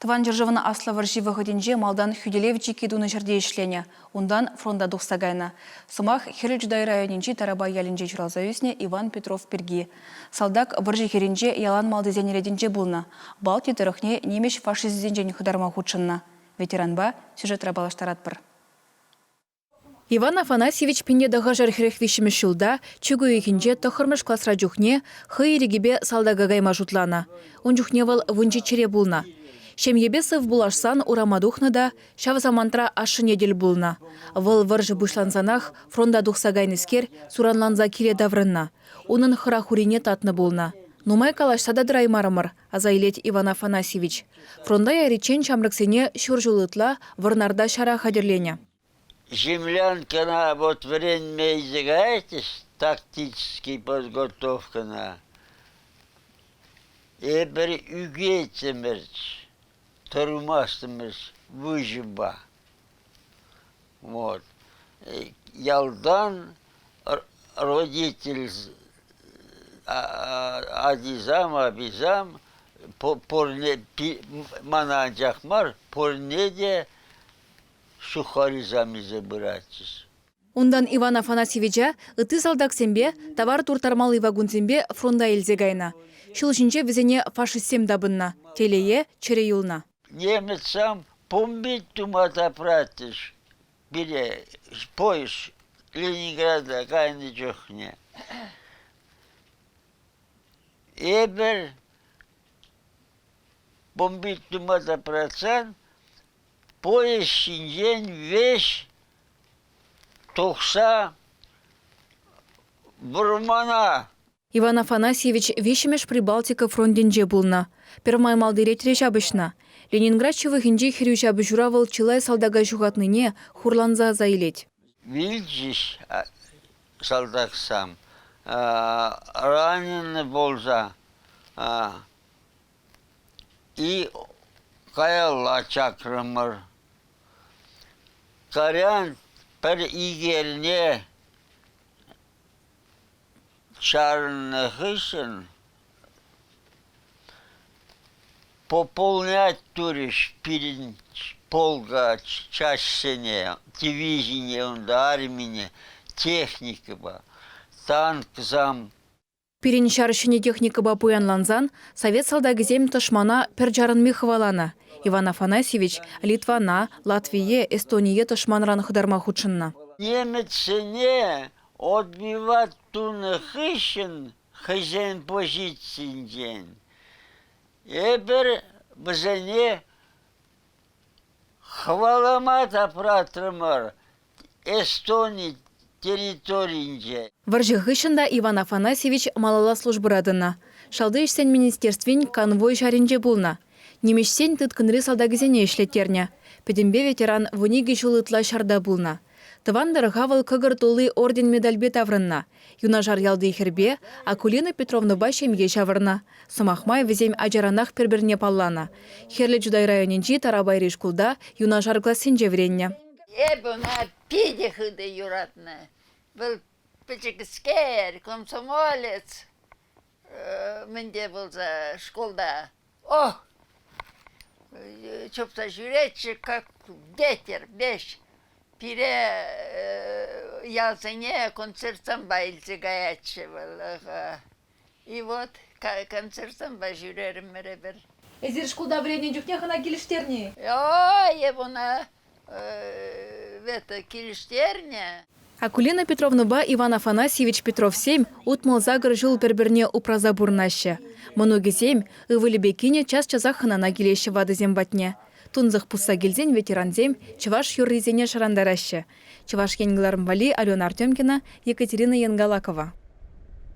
Тӑван ҫӗршывӑн Аслӑ вӑрҫи вӑхӑтӗнче малтан хӳтӗлев чикки тунӑ ҫӗрте ӗҫленӗ, унтан фронта тухса кайнӑ. Сӑмах Хӗрлӗ Чутай районӗнчи Тарапай ялӗнче ҫуралса ӳснӗ Иван Петров пирки. Салтак вӑрҫӑ хирӗнче ялан малтисен ретӗнче пулнӑ, Балти тӑрӑхне нимӗҫ фашисчӗсенчен хӑтарма хутшӑннӑ. Ветеранпа сюжетра паллаштаратпӑр. Иван Афанасьевич 1943 ҫулта чӳк уйӑхӗнче тӑххӑрмӗш класра чухне хӑй ирӗкӗпе салтака кайма шутланӑ. Ун чухне вӑл вунҫиччӗре пулнӑ. Ҫемьепе сыв пулашсан урама тухнӑ та ҫав самантра ашшӗне тӗл пулнӑ. Вӑл вӑрҫӑ пуҫлансанах фронта тухса кайнӑскер суранланса киле таврӑннӑ. Унӑн хӑрах урине татнӑ пулнӑ. Нумай калаҫса та тӑраймарӑмӑр, аса илет Иван Афанасьевич. Фронта яриччен ҫамрӑксене ҫур ҫул ытла Вӑрнарта ҫара хатӗрленӗ. Землянкӑна вот вӗренме илсе каятчӗҫ тактический подготовкӑна. Эпир ӳкеттӗмӗр, тӑрмастӑмӑр выҫӑпа. Вот. Ялтан родитель ачисам, аписам пурне, мана анчах мар, пурне те сухарисам илсе пыратчӗҫ. Унтан Иван Афанасьевича ытти салтаксемпе, тавар турттармалли вакунсемпе фронта илсе кайнӑ. Ҫул ҫинче вӗсене фашистсем тапӑннӑ. Телее, чӗрӗ юлнӑ. Немецсем бомбить тума тапратчӗҫ пире поезд Ленинграда кайнӑ чухне. Эпир бомбить тума тапратсан поезд ҫинчен веҫ тухса вӑрмана. Иван Афанасьевич виҫҫӗмӗш Прибалтика фронтӗнче пулнӑ. Пӗрмай малти ретре ҫапӑҫнӑ. Ленинград ҫывӑхӗнчи хӗрӳ ҫапӑҫура вӑл чылай салтака ҫухатнине хурланса аса илет. Вилчӗҫ салтаксем, раненый пулса И каялла чакрӑмӑр. Кайран пӗр икӗ эрне чарӑннӑ хыҫҫӑн пополнять турӗҫ пирӗн полка чаҫсене, дивизине унта, армине техникӑпа, танксам. Пирӗн ҫар ҫӗнӗ техникӑпа пуянлансан совет салтакӗсем тӑшмана пӗр чарӑнми хӑваланӑ. Иван Афанасьевич Литвана, Латвие, Эстоние тӑшманран хӑтарма хутшӑннӑ. Немецсене отбивать тунӑ хыҫҫӑн хӑйсен позицийӗнчен эпир вӗсене хӑвалама тапратрӑмӑр. Эстони территорийӗнче. Вӑрҫӑ хыҫҫӑн та Иван Афанасьевич малалла службӑра тӑнӑ. Шалти ӗҫсен министерствин конвой ҫарӗнче пулнӑ. Нимӗҫсен тыткӑнри салтакӗсене ӗҫлеттернӗ. Пӗтӗмпе ветеран 12 ҫул ытла ҫарта пулнӑ. Тӑван тӑрӑха вӑл кӑкӑр тулли орден-медальпе таврӑннӑ. Юнашар ялти хӗрпе Акулина Петровнӑпа ҫемье ҫавӑрнӑ. Сӑмах май, вӗсем ачаранах пӗр-пӗрне палланӑ. Хӗрлӗ Чутай районӗнчи Тарапайри шкулта юнашар классенче вӗреннӗ. Эпӗ ӑна питӗ хытӑ юратнӑ. Вӑл пӗчӗкскер, комсомолец, мӗнте пулса шкулта. Ох, чупса ҫӳретчӗ, как ветер, веҫ. Пире ялсене концертсемпе илсе каятчӗ вӑл. И вот концертсемпе ҫӳрерӗмӗр эпир. Эсир шкулта вӗреннӗ чухнех ӑна килӗштернӗ-и? Ой, эп ӑна это килӗштернӗ. Акулина Петровнӑпа Иван Афанасьевич Петровсем 68 ҫул пӗр-пӗрне упраса пурӑнаҫҫӗ. Мӑнукӗсем, ывӑлӗпе кинӗ час-часах хӑнана килеҫҫӗ ватӑсем патне. Тунсӑх пусса килсен ветерансем чӑваш юррисене шӑрантараҫҫӗ. Чӑваш Ен кӑларӑм валли Алена Артемкина, Екатерина Янгалакова.